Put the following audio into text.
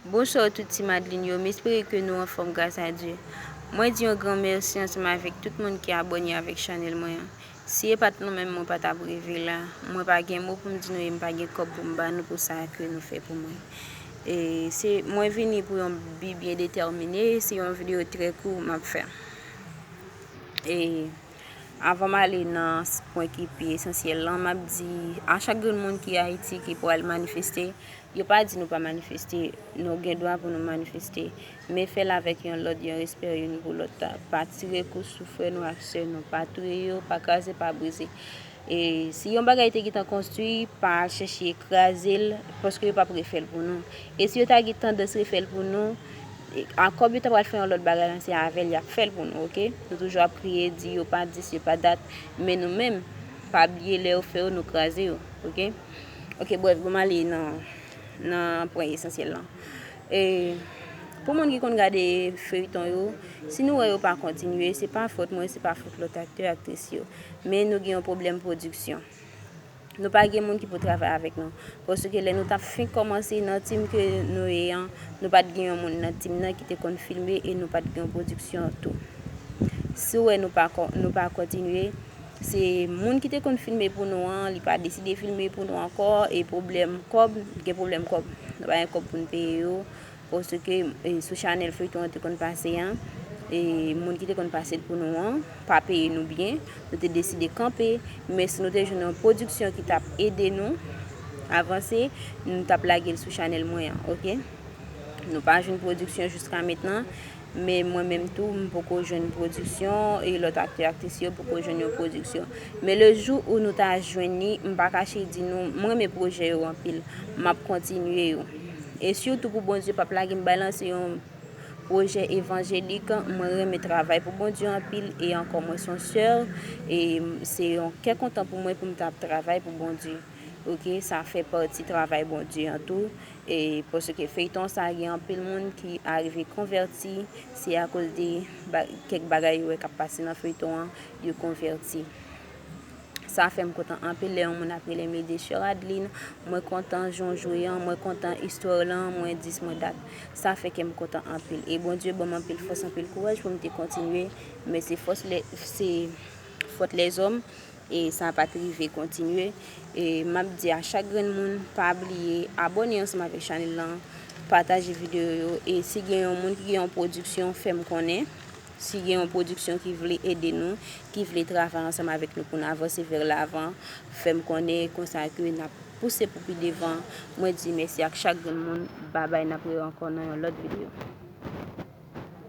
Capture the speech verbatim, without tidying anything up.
Bonswa tout ti Madlin yo, m espere ke nou anfòm gras a Dye. Mwen di yon gran mèsi ansanm avèk tout moun ki abòne avèk chanèl mwen an. Si e pa t nou menm, mwen pa t ap rive la. Mwen pa gen mo pou m di nou e m pa gen kòb pou m ba nou pou sa ke nou fè pou mwen. E se, mwen vini pou yon bi byen detèmine, se yon videyo trè kou m ap fè. E avan m ale nan s-, pwen ki pi esansyèl lan, m ap di a chak grenn moun ki Ayiti ki pral manifeste, yo pa di nou pa manifeste, nou gen dwa pou nou manifeste, men fè l avèk yon lòd, yon respè youn pou lòt la. Pa tire kou sou frè nou ak sè nou, pa touye yo, pa kraze, pa brize. E si yon bagay te gentan konstwi, pa al chèche kraze l, paske yo p ap refè l pou nou. E si yo ta gen tandans refè l pou nou, e, a kòb yo ta pral fè yon lòt bagay lan, se avè l y ap fè l pou nou, oke? Nou toujou ap kriye, di yo pa dis, yo pa dat, men nou menm, pa bliye lè yo fè yo, nou kraze yo, oke? Oke, brèf, bon, m ale nan, nan pwen esansyèl lan. E, pou moun ki konn gade feyton yo, si nou wè yo pa kontinye, se pa fòt mwen, se pa fòt lòt aktè, aktris yo. Men nou gen yon pwoblèm pwodiksyon. Nou pa gen moun ki pou travay avèk nou. Paske lè nou t ap fenk kòmanse nan tim ke nou ye an, nou pa t gen yon moun nan tim nan ki te konn filme e nou pa t gen yon pwodiksyon tou. Si w wè nou pa kon-, nou pa kontinye, se moun ki te konn filme pou nou an, li pa deside filme pou nou ankò, e pwoblèm kòb, gen pwoblèm kòb. Nou pa gen kòb pou n peye yo, paske, e, sou chanèl feyton an te konn pase an, e moun ki te konn pase l pou nou an, pa peye nou byen, nou te deside kanpe, men si nou te jwenn yon pwodiksyon ki t ap ede nou avanse, nou t ap lage l sou chanèl mwen an, oke? Nou pa jwenn pwodiksyon jiska mentnan, men mwen menm tou, m poko jwenn pwodiksyon, e lòt aktè, aktris yo poko jwenn yon pwodiksyon. Men le jou ou nou ta jwenn li, m pa kache di nou, m renmen pwojè yo anpil, m ap kontinye yo. E sitou pou Bondye p ap lage m bay lan, se yon pwojè evanjelik, mwen renmen travay pou Bondye anpil, e ankò mwen se yon sè, e se yon kè kontan pou mwen pou m ta ap travay pou Bondye. Oke, sa fè pati travay Bondye an tou. E paske feyton sa gen anpil moun ki arive konvèti, se akoz de ba-, kèk bagay yo wè k ap pase nan feyton an, yo konvèti. Sa fè m kontan anpil lè yon moun ap rele m e di, "Sè Adeline, mwen kontan jan w jwe an, mwen kontan istwa lan, mwen dis, mwen dat." Sa fè kè m kontan anpil. E Bondye ban m anpil fòs, anpil kouraj pou m te kontinye. Men se fòs lè, se fòt lèzòm. E sa pa t rive kontinye. E m ap di a chak grenn moun, pa bliye abòne ansanm avèk chanèl lan, pataje videyo yo. E si gen yon moun ki gen yon pwodiksyon, fè m konnen. Si gen yon pwodiksyon ki vle ede nou, ki vle travay ansanm avèk nou pou n avanse vè lavan, fè m konnen, konsa ke n ap pouse pou pi devan. Mwen di mèsi ak chak grenn moun. Babay, n ap rewè ankò nan yon lòt videyo.